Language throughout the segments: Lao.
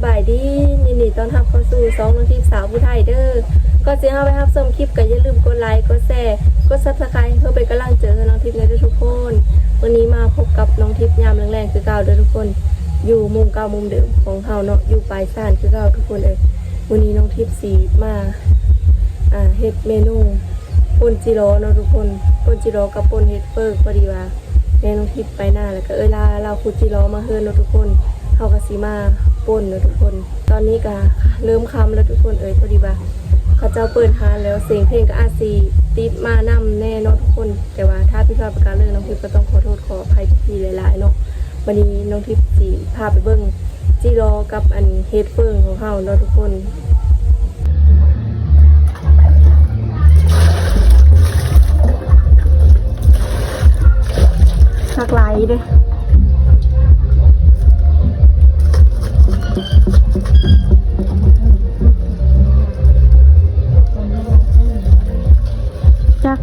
ສະບາຍດີ ຍິນດີຕ້ອນຮັບເຂົ້າສູ່ຊ່ອງນ້ອງທິບສາວຜູ້ໄທເດີ້. ກ່ອນຊິເຮົາໄປຮັບຊົມຄລິບ ກໍຢ່າລືມກົດໄລ ກົດແຊ ກົດ Subscribe ເພື່ອເປັນກຳລັງໃຈໃຫ້ນ້ອງທິບແດ່ເດີ້ທຸກຄົນ. ມື້ນີ້ມາພົບກັບນ້ອງທິບຍາມແລງໆຄືເກົ່າເດີ້ທຸກຄົນ ຢູ່ມຸມເກົ່າມຸມເດີມຂອງເຮົາເນາະ ຢູ່ປາຍຊານຄືເກົ່າທຸກຄົນເອີຍ. ມື້ນີ້ນ້ອງທິບຊິມາ ອ່າ ເຮັດເມນູປົ່ນຈີລໍເນາະທຸກຄົນ ປົ່ນຈີລໍກັບປົ່ນເຫັດເຝີ. ພໍດີວ່າ ແມ່ນ້ອງທິບໄປນາ ແລ້ວກໍເອື້ອຍລາລາວຂຸດຈີລໍມາເຮືອນເນາະທຸກຄົນ ເຮົາກໍຊິມາປົ່ນເນາະທຸກຄົນ. ຕອນນີ້ກໍເລີ່ມຄ່ຳແລ້ວທຸກຄົນເອີຍ ພໍດີວ່າເຂົາເຈົ້າເປີດຮ້ານແລ້ວ ສຽງເພງກໍອາດຊິຕິດມານຳແດ່ເນາະທຸກຄົນ ແຕ່ວ່າຖ້າຜິດພາດປະການເລີຍ ນ້ອງທິບກໍຕ້ອງຂໍໂທດຂໍອະໄພພີ່ໆຫຼາຍໆເນາະ. ບັດນີ້ນ້ອງທິບຊິພາໄປເບິ່ງຈີລໍກັບອັນເຫັດເຝີຂອງເຮົາເນາະທຸກຄົນ. ຄັກຫຼາຍເດ້ ຈັກ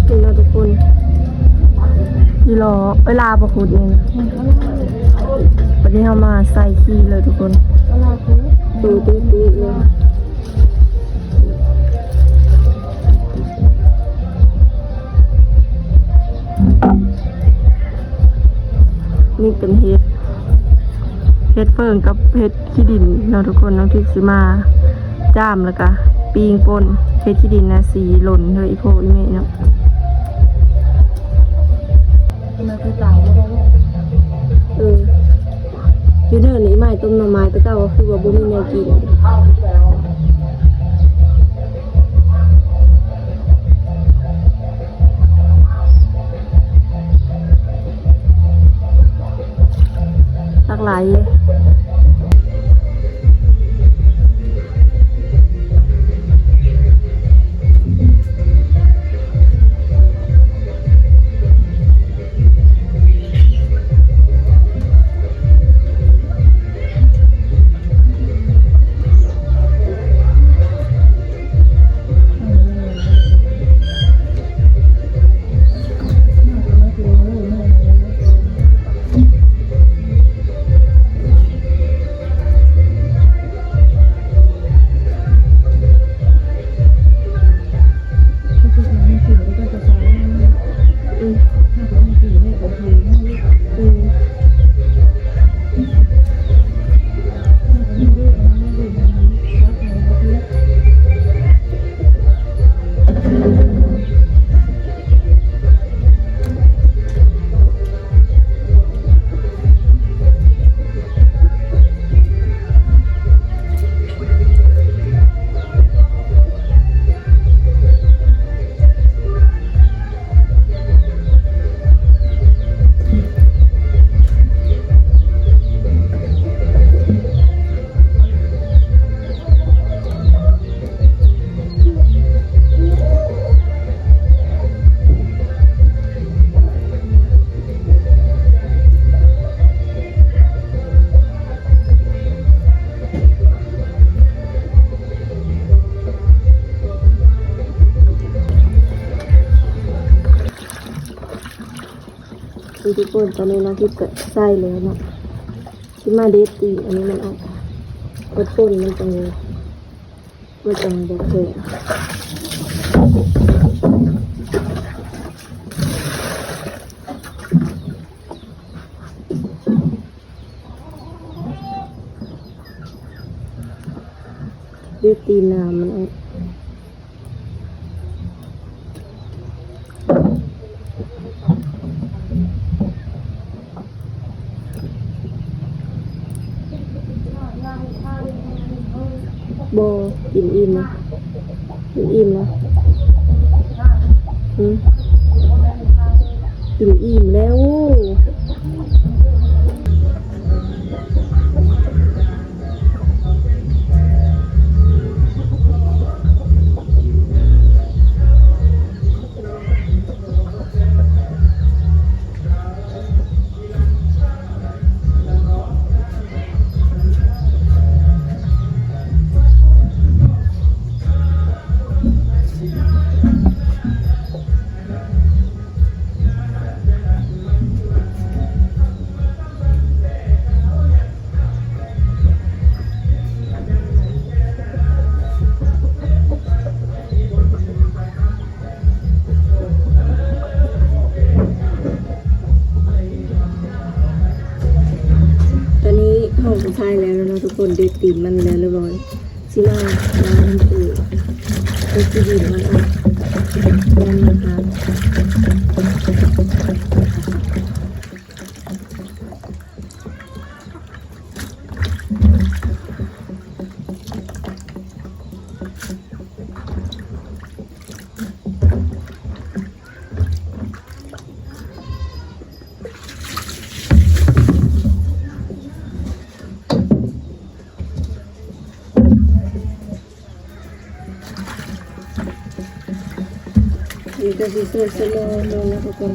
ເຫັນເນາະທຸກຄົນ ຈີລໍ ເວລາບໍ່ຂຸດເອງ. ບັດນີ້ເຮົາມາໃສ່ຂີ້ເລີຍທຸກຄົນ ຕູໆໆເລີຍ. ນີ້ເປັນເຫັດ ເຫັດເຝີກັບເຫັດຂີ້ດິນເນາະທຸກຄົນ. ນ້ອງທິບຊິມາຈ້າມ ແລ້ວກະປີ້ງປົ່ນ. ເຫັດຂີ້ດິນນະ ສີຫຼົ່ນເລີຍ ອີ່ພໍ່ອີ່ແມ່ເນາະ. ເອີ ຢູ່ເນີນນີ້ ໝ້າຍຕົ້ມໜໍ່ໄມ້ ແຕ່ເກົ່າກໍຄືວ່າບໍ່ມີແນວກິນ. ຫຼາກຫຼາຍ. ນີ້ທຸກຄົນ ຕອນນີ້ນ້ອງທິບກໍໃສ່ແລ້ວເນາະ ຊິມາເດັດຕີນອັນນີ້ມັນອອກ ເອົາຕົ້ນມັນຈັ່ງ ມັນຈັ່ງບໍ່ແຂງ. ເດັດຕີນໜາມັນອອກ. ເ ບໍ່ ກິນອີ່ມແລ້ວ ກິນອີ່ມແລ້ວ ຫຶ ກິນອີ່ມແລ້ວ. ຕອນນີ້ເຮົາກໍຖ່າຍແລ້ວເນາະທຸກຄົນ ເດັດຕີນມັນແລ້ວຮຽບຮ້ອຍ ຊິມາລ້າງເອົາ ເອົາຂີ້ດິນມັນອອກ ແລ້ວມາທາ. ນີ້ກໍຊິໃສ່ສະໂລລົງນະທຸກຄົນ.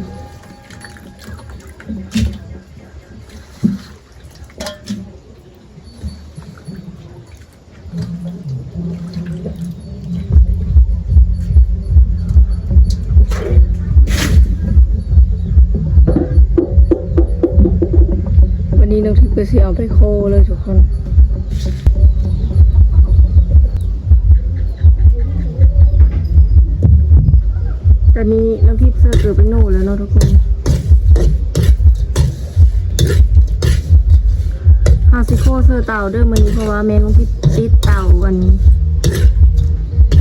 ວັນນີ້ນ້ອງທິບກໍຊິເອົາໄປໂຄເລີຍທຸກຄົນ. ຕອນນີ້ນ້ອງທິບເສີເກີແປງໂນ່ແລ້ວເນາະທຸກຄົນ. ເຮົາຊິໂຄເສີເຕົາເດີມື້ນີ້ ເພາະວ່າແມ່ນ້ອງທິບຕິດເຕົາ ອັນ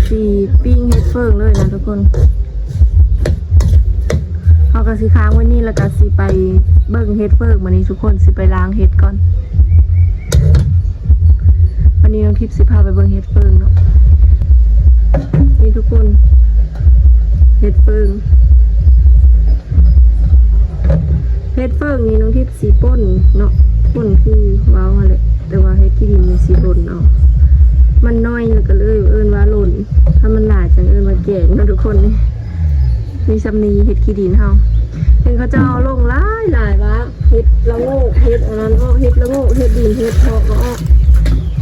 ຊິປີ້ງເຮັດເຝີເລີຍນະທຸກຄົນ. ເຮົາກໍຊິຄ້າງໄວ້ນີ້ ແລ້ວກໍຊິໄປເບິ່ງເຮັດເຝີມື້ນີ້ທຸກຄົນ ຊິໄປລ້າງເຫັດກ່ອນ. ວັນນີ້ນ້ອງທິບຊິພາໄປເບິ່ງເຫັດເຝີເນາະ. ນີ້ທຸກຄົນ ເຫັດເຝີ ເຫັດເຝີນີ້ນ້ອງທິບຊິປົ່ນເນາະ ປົ່ນຄືເວົ້າຫັ້ນແຫຼະ ແຕ່ວ່າເຫັດຂີ້ດິນນີ້ຊິປົ່ນເອົາ ມັນໜ້ອຍແລ້ວກໍເລີຍເອີ້ນວ່າຫຼົ່ນ ຖ້າມັນຫຼາຍຈັ່ງເອີ້ນວ່າແກງເນາະທຸກຄົນ. ນີ້ມີຊ່ຳນີ້ເຫັດຂີ້ດິນເຮົາ ເຫັນເຂົາເຈົ້າເອົາລົງຫຼາຍໆວ່າ ເຫັດລະໂງກ ເຫັດອັນນັ້ນອອກ ເຫັດລະໂງກ ເຫັດດິນ ເຫັດເຜາະກໍອອກ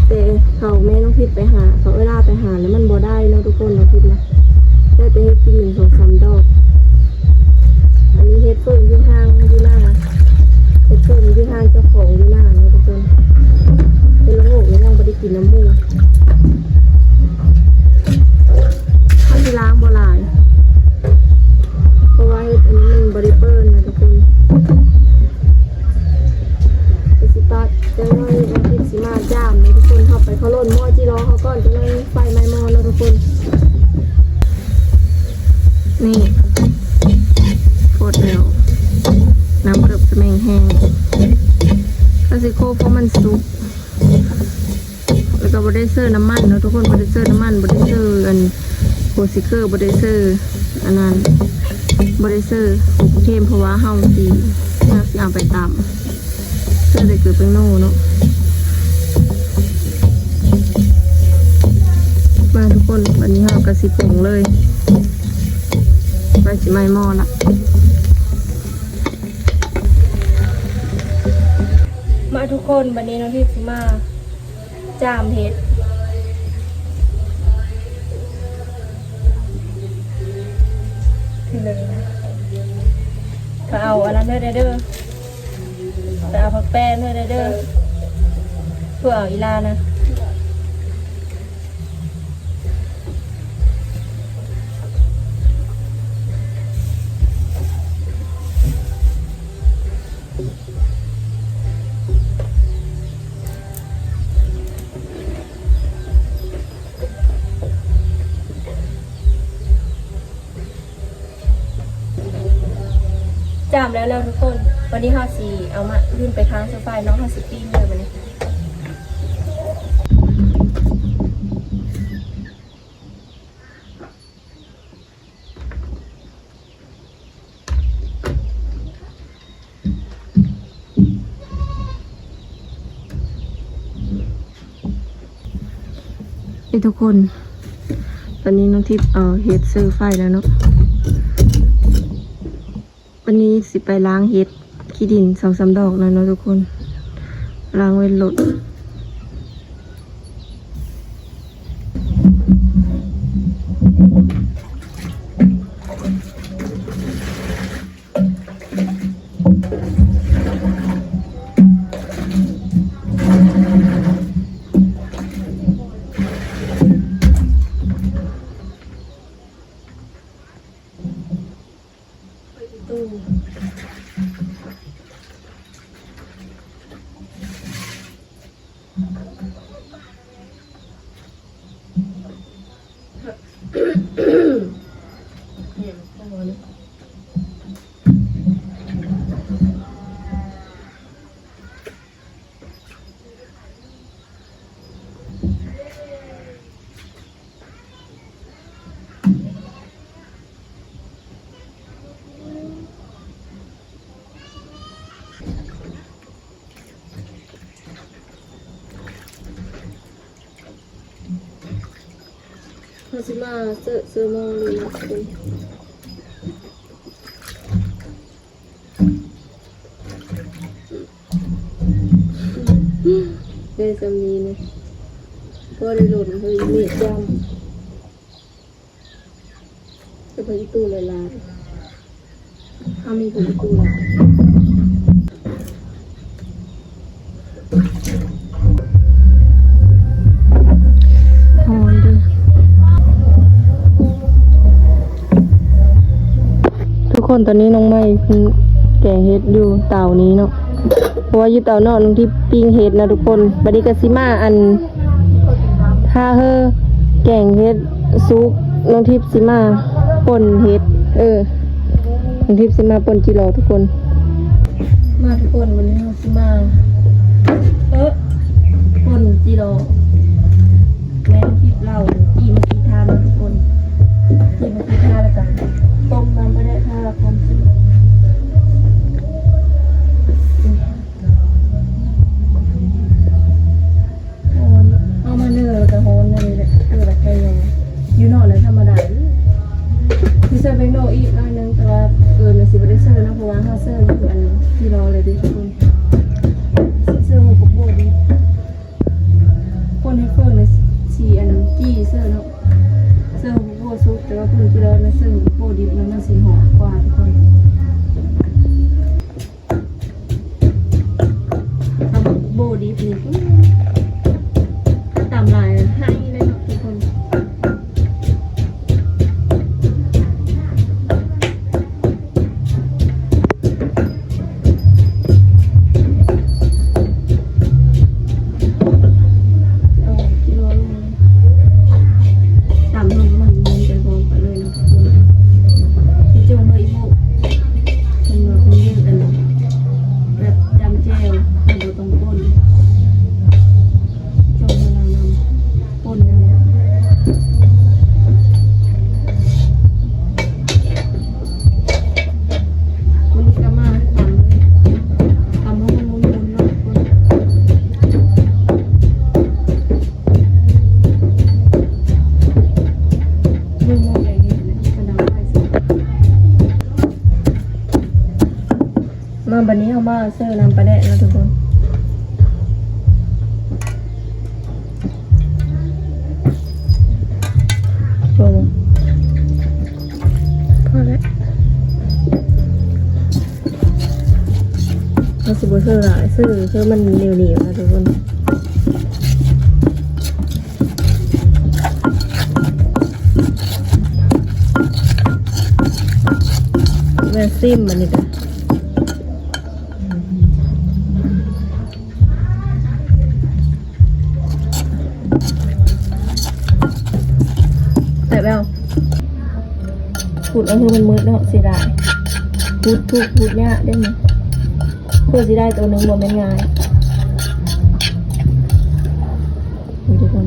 ແຕ່ເຂົາ ແມ່ນ້ອງທິບໄປຫາ ເຂົາເອື້ອຍຫຼ້າໄປຫາແລ້ວມັນບໍ່ໄດ້ເນາະທຸກຄົນ ນ້ອງທິບນະ ໄດ້ແຕ່ເຫັດຂີ້ດິນສອງສາມດອກ. ອັນນີ້ເຫັດເຝີຢູ່ຫ່າງຢູ່ໜ້າ ເຫັດເຝີຢູ່ຫ່າງເຈົ້າຂອງຢູ່ໜ້າເນາະທຸກຄົນ ເຫັດລະໂງກນີ້ຍັງບໍ່ໄດ້ກິນນຳໝູ່. ເຮົາຊິລ້າງບໍ່ຫຼາຍ ເພາະວ່າເຫັດອັນນີ້ມັນບໍ່ໄດ້ເປີນນະທຸກຄົນ. ກໍຊິປະຈັກໜ້ອຍ ນ້ອງທິບຊິມາຈາມເນາະທຸກຄົນ. ເຮົາໄປເຂົ້າໂລດໝໍ້ຈີລໍເຮົາກ່ອນ ຈັກໜ້ອຍໄຟໄໝ້ໝໍ້ເນາະທຸກຄົນ. ນີ້ ຟົດແລ້ວ ນ້ຳເກືອບສະແໝງແຫ້ງ ກໍຊິໂຄເພາະມັນສຸກ. ແລ້ວກໍບໍ່ໄດ້ເຊີນ້ຳມັນເນາະທຸກຄົນ ບໍ່ໄດ້ເຊີນ້ຳມັນ ບໍ່ໄດ້ເຊີອັນໂຄຊິເກີ ບໍ່ໄດ້ເຊີອັນນັ້ນ ບໍ່ໄດ້ເຊີໂຄເຄມ ເພາະວ່າເຮົາຊິ ເຮົາຊິເອົາໄປຕຳ ເຊີແຕ່ເກືອແປງໂນ່ເນາະ. ມາທຸກຄົນ ບັດນີ້ເຮົາກໍຊິປຸງເລີຍ ໄຟຊິໄໝ້ໝໍ້ລະ. ມາທຸກຄົນ ບັດນີ້ນ້ອງທິບຊິມາຈາມເຫັດ ຄືເລີຍ ກໍເອົາອັນນັ້ນເດີ ເດີ ໄປເອົາຜັກແປ້ນເດີ ເດີ ເພື່ອເອົາອີ່ຫຼ້ານະ. ຈາມແລ້ວແລ້ວທຸກຄົນ ວັນນີ້ເຮົາຊິເອົາມາ ຂຶ້ນໄປຄ້າງໂຊຟາເນາະ ເຮົາຊິປີ້ງເລີຍບັດນີ້. ນີ້ທຸກຄົນ ຕອນນີ້ນ້ອງທິບເອົາເຫັດເຊີໄຟແລ້ວເນາະ. ວັນນີ້ຊິໄປລ້າງເຫັດຂີ້ດິນສອງສາມດອກແລ້ວເນາະທຸກຄົນ ລ້າງເວັນລົດ. ເຮົາຊິມາເຊີ ເຊີໝໍ້ເລີຍເນາະທຸກຄົນ. ໄດ້ສ່ຳນີ້ນະ ພໍໄດ້ໂລດ ເຮີ້ຍ ເມດຈຳ. ແຕ່ເພິ່ນອີ່ຕູ້ຫຼາຍໆ ເຮົາມີເພິ່ນອີ່ຕູ້ຫຼາຍ. ຮ້ອນເດີ້ ທຸກຄົນ. ຕອນນີ້ນ້ອງໃໝ່ເພິ່ນແກງເຫັດຢູ່ເຕົານີ້ເນາະ ເພາະວ່າຢູ່ເຕົານອກນ້ອງທິບປີ້ງເຫັດນະທຸກຄົນ. ບັດນີ້ກໍຊິມາອັນ ຖ້າເຮີ້ແກງເຫັດສຸກ ນ້ອງທິບຊິມາປົ່ນເຫັດ ເອີ ນ້ອງທິບຊິມາປົ່ນຈີ່ລໍທຸກຄົນ. ມາທຸກຄົນ ວັນນີ້ເຮົາຊິມາ ເອີ ປົ່ນຈີ່ລໍ ແມ່ນ້ອງທິບເລົ່າ ຈີ່ມາກີ້ທານທຸກຄົນ ຈີ່ມາກີ້ທານ ແລ້ວກໍຕົ້ມນ້ຳປາແດກ ຖ້າຄວາມສຸກ. ຮ້ອນ ເອົາມາເໜືອແລ້ວກໍຮ້ອນນັ້ນແຫຼະ ເອີ ແລ້ວໄກ່ຍໍ ຢູ່ນອກນັ້ນທຳມະດາ ຄືໃສ່ແປ້ງນົວອີກໜ້ອຍໜຶ່ງ ແຕ່ວ່າເກີນມັນຊິບໍ່ໄດ້ເຊີເນາະ ເພາະວ່າເຮົາເຊີຢູ່ອັນທີ່ລໍແລ້ວເດ້ທຸກຄົນ ເຊີຫົວໂປະດີ ຄົນເຮັດເຝີງນະຊິອັນຈີ່ເຊີເນາະ ເຊີຫົວໂປະສຸກ ແຕ່ວ່າຄົນທີ່ລໍນະເຊີຫົວໂປະດິບ ແລ້ວມັນຊິຫອມກວ່າທຸກຄົນ. ຕຳໂບດິບນີ້ ຖ້າຕຳຫຼາຍໃຫ້ເລີຍເນາະທຸກຄົນ. ເອົາກິໂລໜຶ່ງ ຕຳໃຫ້ມັນມ່ວນໄປພ້ອມກັນເລີຍເນາະ. ຊິຈົ່ງເລີຍອີ່ໂພ ເພິ່ນວ່າເພິ່ນເຮັດອັນແບບຈຳແຈ່ວ ເພິ່ນບໍ່ຕ້ອງປົ່ນ ຈົ່ງມາລາວນຳ ປົ່ນນຳ. ມື້ນີ້ກໍມາຕຳເລີຍ ຕຳໃຫ້ມັນມ່ວນໆເນາະທຸກຄົນ. ມາ ບັດນີ້ເຮົາມາເຊີນ້ຳປາແດກເນາະທຸກຄົນ. ໂອ້ ພໍແລ້ວ ເຮົາຊິບໍ່ເຊີຫຼາຍ ເຊີ ເຊີມັນໜຽວໆນະທຸກຄົນ. ແມ່ຊິມອັນນີ້ກະ ແຊບແລ້ວ. ຂູດເອົາໃຫ້ມັນໝົດເນາະ ເສຍດາຍ. ຂູດທຸກ ຂູດຍາກເດ້ນີ້ ເພື່ອຊິໄດ້ໂຕໜຶ່ງບໍ່ແມ່ນງ່າຍ. ນີ້ທຸກຄົນ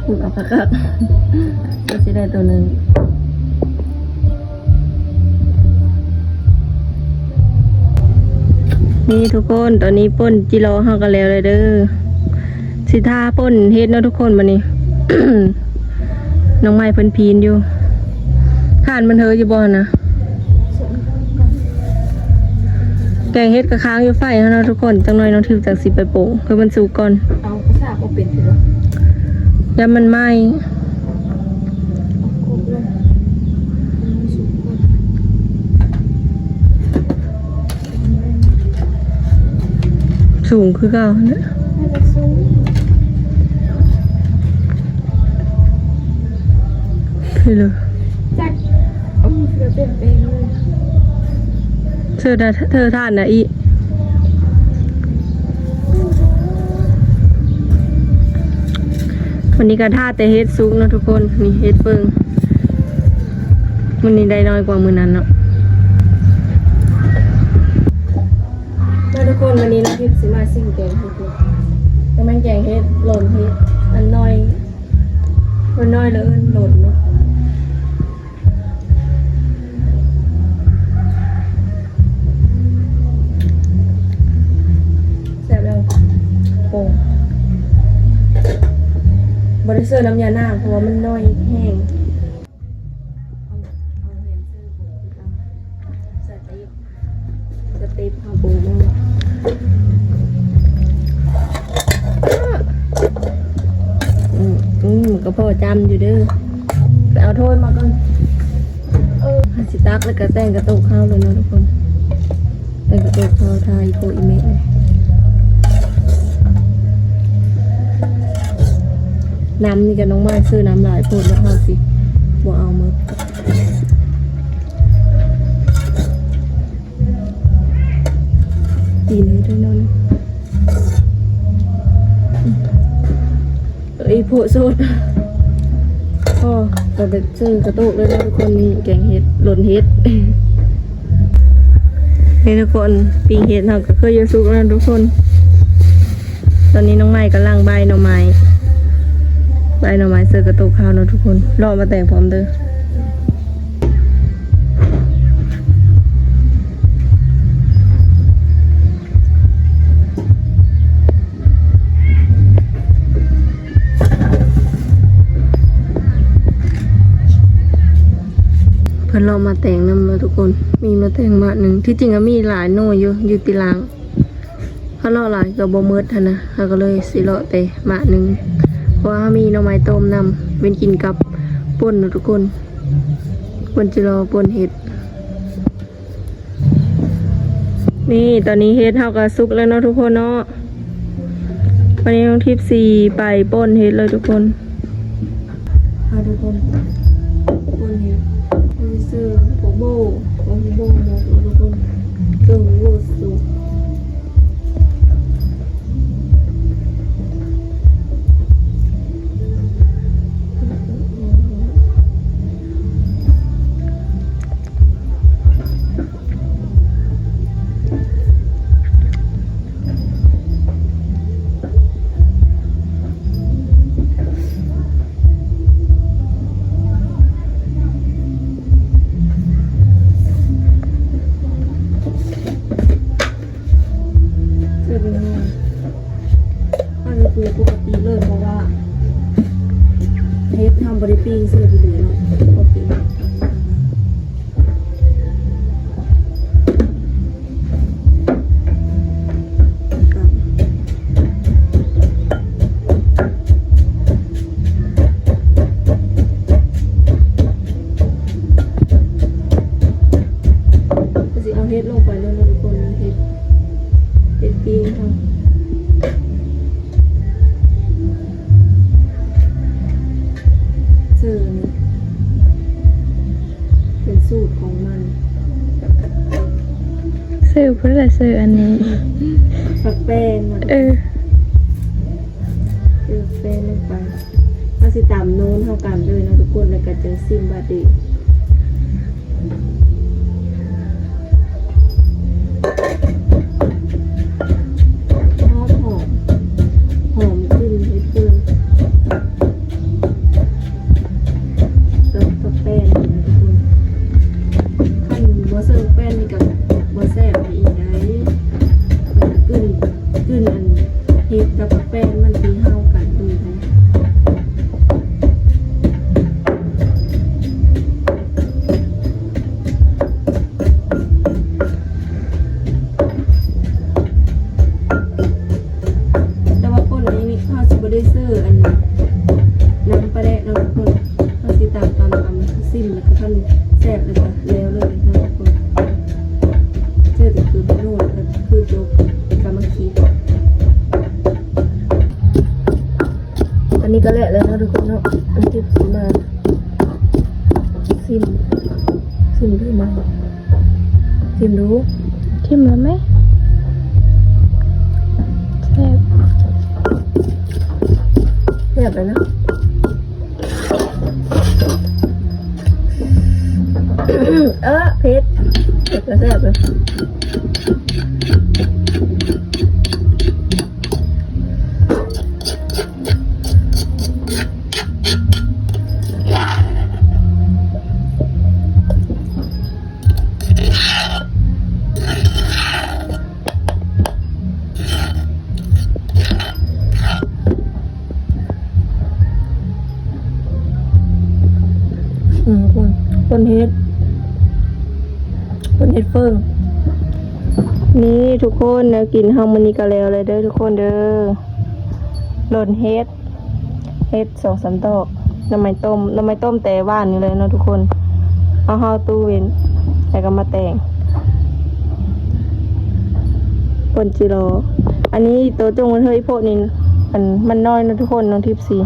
ຂູດເອົາຄັກໆ ເພື່ອຊິໄດ້ໂຕໜຶ່ງ. ນີ້ທຸກຄົນ ຕອນນີ້ປົ່ນຈິລໍເຮົາກໍແລ້ວແລ້ວເດີ ຊິທາປົ່ນເຫັດເນາະທຸກຄົນ. ບັດນີ້ ນ້ອງໃໝ່ເພິ່ນພີນຢູ່ ຖ່ານມັນເຫີຢູ່ບໍ່ຫັ້ນນະ? ແກງເຫັດກໍຄ້າງຢູ່ໄຟຫັ້ນເນາະທຸກຄົນ ຈັກໜ່ອຍນ້ອງທິບຈັກຊິໄປໂປງ ຄືມັນສຸກກ່ອນ. ເອົາ ພາສາບໍ່ເປັນຕິ ຢ້ານມັນໄໝ້. ສູງຄືເກົ່າຫັ້ນແຫຼະ ນີ້ເລີຍ ຈັກ ອືມ ເສືອປ່ຽນແປງເລີຍ ເທື່ອ ເທື່ອທ່ານນະອີ ວັນນີ້ກໍຖ້າແຕ່ເຫັດສຸກເນາະທຸກຄົນ. ນີ້ເຫັດເຜິ້ງ ມື້ນີ້ໄດ້ນ້ອຍກວ່າມື້ນັ້ນເນາະ. ມາທຸກຄົນ ວັນນີ້ນ້ອງທິບຊິມາຊິມແກງເຫັດເນາະ ກໍແມ່ນແກງເຫັດ ໂລນເຫັດ ອັນນ້ອຍ ເພິ່ນນ້ອຍ ແລ້ວເອີ້ນໂລນເນາະ. ແຊບແລ້ວ ໂອ້ ບໍ່ໄດ້ເສີນ້ຳຢານາງ ເພາະວ່າມັນນ້ອຍແຮງ. ສະເຕັບ ສະເຕັບເຮົາປຸງແລ້ວ ອືມ ອືມ ກໍພໍຈຳຢູ່ເດີ ໄປເອົາຖ້ວຍມາກ່ອນ. ເອີ ເຮົາຊິຕັກ ແລ້ວກໍແຕ່ງກະໂຕະເຂົ້າເລີຍເນາະທຸກຄົນ ແຕ່ງກະໂຕະເຂົ້າ ຖ້າອີ່ໂປະອີ່ເມະເລີຍ. ນ້ຳນີ້ກໍນ້ອງໃໝ່ຊື້ນ້ຳຫຼາຍໂພດເນາະ ເຮົາຊິບໍ່ເອົາໝົດ. ຕີນໃຫ້ດ້ວຍເນາະ ເອີຍ ໂພະໂຊດ ພໍ ກໍແບບເຊີກະໂຕກເລີຍເນາະທຸກຄົນ. ນີ້ແກງເຫັດ ໂລນເຫັດ ນີ້ທຸກຄົນ ປີ້ງເຫັດເຮົາກໍຄືຈະສຸກແລ້ວທຸກຄົນ. ຕອນນີ້ນ້ອງໃໝ່ກຳລັງບາຍໜໍ່ໄມ້ ບາຍໜໍ່ໄມ້ເຊີກະໂຕກເຂົ້າເນາະທຸກຄົນ. ລໍມາແຕ່ງພ້ອມເດີ. ເພິ່ນເລາະໝາກແຕງນຳເນາະທຸກຄົນ ມີໝາກແຕງໝາກໜຶ່ງ ທີ່ຈິງກໍມີຫຼາຍໜ່ວຍຢູ່ ຢູ່ຕິຫຼັງ. ເຮົາເລາະຫຼາຍກໍບໍ່ໝົດຫັ້ນນະ ເຮົາກໍເລີຍຊິເລາະແຕ່ໝາກໜຶ່ງ ເພາະວ່າເຮົາມີໜໍ່ໄມ້ຕົ້ມນຳ ເປັນກິນກັບປົ່ນເນາະທຸກຄົນ ປົ່ນຈິລໍ ປົ່ນເຫັດ. ນີ້ ຕອນນີ້ເຫັດເຮົາກໍສຸກແລ້ວເນາະທຸກຄົນເນາະ ວັນນີ້ນ້ອງທິບຊິໄປປົ່ນເຫັດເລີຍທຸກຄົນ. ພາທຸກຄົນ ຄົນເຮັດ ຄົນຊື້ ໂກໂບ ໂກໂບໝົກເນາະທຸກຄົນ ເຊິ່ງໂບສຸກ. ເສືອເປັນຫຍັງ ມັນກໍຄືປົກກະຕິເລີຍ ເພາະວ່າເຫັດເຮົາບໍ່ໄດ້ປີ້ງເສືອຢູ່ເລີຍເນາະ ບໍ່ປີ້ງ. ກໍຊິເອົາເຫັດລົງໄປເລີຍເນາະທຸກຄົນ ເຫັດ ເຫັດປີ້ງເຮົາ. ເຊີນີ້ເປັນສູດຂອງມັນ ເຊີພຸ້ນລະ ເຊີອັນນີ້ ປັກແປ້ນມັນ ເອີ ເອີ ແປ້ນລົງໄປ ເຮົາຊິຕຳໂນ້ນເທົ່າກັນເລີຍເນາະທຸກຄົນ ແລ້ວກໍຈັ່ງຊິມບາດນີ້. ຫອມ ຫອມ ຫອມກິ່ນເຫັດເຜິ້ງກັບ ກັບແປ້ນນີ້ນະທຸກຄົນ ຄັນບໍ່ເຊິ່ງແປ້ນນີ້ກໍບໍ່ແຊບອີ່ຫຼີໃດ. ຊີມດູ ຊີມແລ້ວແມະ ແຊບ ແຊບແລ້ວນະ. ເອີ ເຜັດ ເຜັດກະແຊບເລີຍ. ອືມ ຄົນ ຄົນເຮັດ ຄົນເຮັດເຝີ. ນີ້ທຸກຄົນ ແນວກິນເຮົາມື້ນີ້ກະແລ້ວແລ້ວເດີທຸກຄົນເດີ. ຫຼົ່ນເຫັດ ເຫັດສອງສາມດອກ ໜໍ່ໄມ້ຕົ້ມ ໜໍ່ໄມ້ຕົ້ມແຕ່ວານນີ້ແຫຼະເນາະທຸກຄົນ. ເອົາເຮົາຕູ້ເວັນ ແລ້ວກໍມາແຕ່ງ ປົ່ນຈີລໍ. ອັນນີ້ໂຕຈົງມັນເຮີຍໂພດນີ້ ອັນມັນນ້ອຍເນາະທຸກຄົນ. ນ້ອງທິບຊິ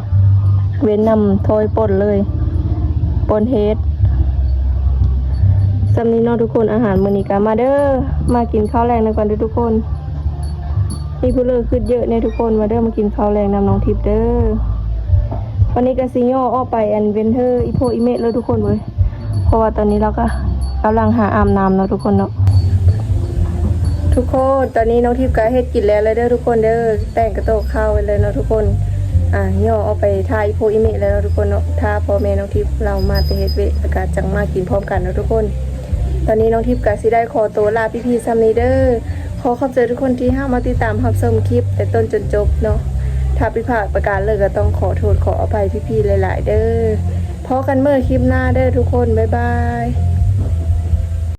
ເວັນນຳຖ້ອຍປົ່ນເລີຍ ປົ່ນເຫັດ. ສ່ຳນີ້ເນາະທຸກຄົນ ອາຫານມື້ນີ້ກໍມາເດີ ມາກິນເຂົ້າແລງນຳກັນເດີທຸກຄົນ. ມີຜູ້ເລີຄຶດເຍີະແດ່ທຸກຄົນ ມາເດີ ມາກິນເຂົ້າແລງນຳນ້ອງທິບເດີ. ວັນນີ້ກໍຊິຍໍ້ອອກໄປອັນເວັນເຮີອີໂພອີເມະເລີຍທຸກຄົນເວີຍ ເພາະວ່າຕອນນີ້ລາວກໍກຳລັງຫາອາບນ້ຳເນາະທຸກຄົນເນາະ. ທຸກຄົນ ຕອນນີ້ນ້ອງທິບກໍເຮັດກິນແລ້ວແລ້ວເດີທຸກຄົນເດີ ແຕ່ງກະໂຕະເຂົ້າໄວ້ເລີຍເນາະທຸກຄົນ. ອ່າ ຍໍ້ອອກໄປຖ້າອີໂພອີເມະແລ້ວເນາະທຸກຄົນເນາະ ຖ້າພໍ່ແມ່ນ້ອງທິບລາວມາແຕ່ເຮັດວຽກ ແລ້ວກໍຈັ່ງມາກິນພ້ອມກັນເນາະທຸກຄົນ. ຕອນນີ້ນ້ອງທິບກໍຊິໄດ້ຂໍໂຕລາພີ່ໆສ່ຳນີ້ເດີ. ຂໍຂອບໃຈທຸກຄົນທີ່ເຂົ້າມາຕິດຕາມຮັບຊົມຄລິບແຕ່ຕົ້ນຈົນຈົບເນາະ. ຖ້າຜິດພາດປະການໃດກໍຕ້ອງຂໍໂທດຂໍອະໄພພີ່ໆຫຼາຍໆເດີ. ພໍ້ກັນເມື່ອຄລິບໜ້າເດີທຸກຄົນ ບາຍບາຍ.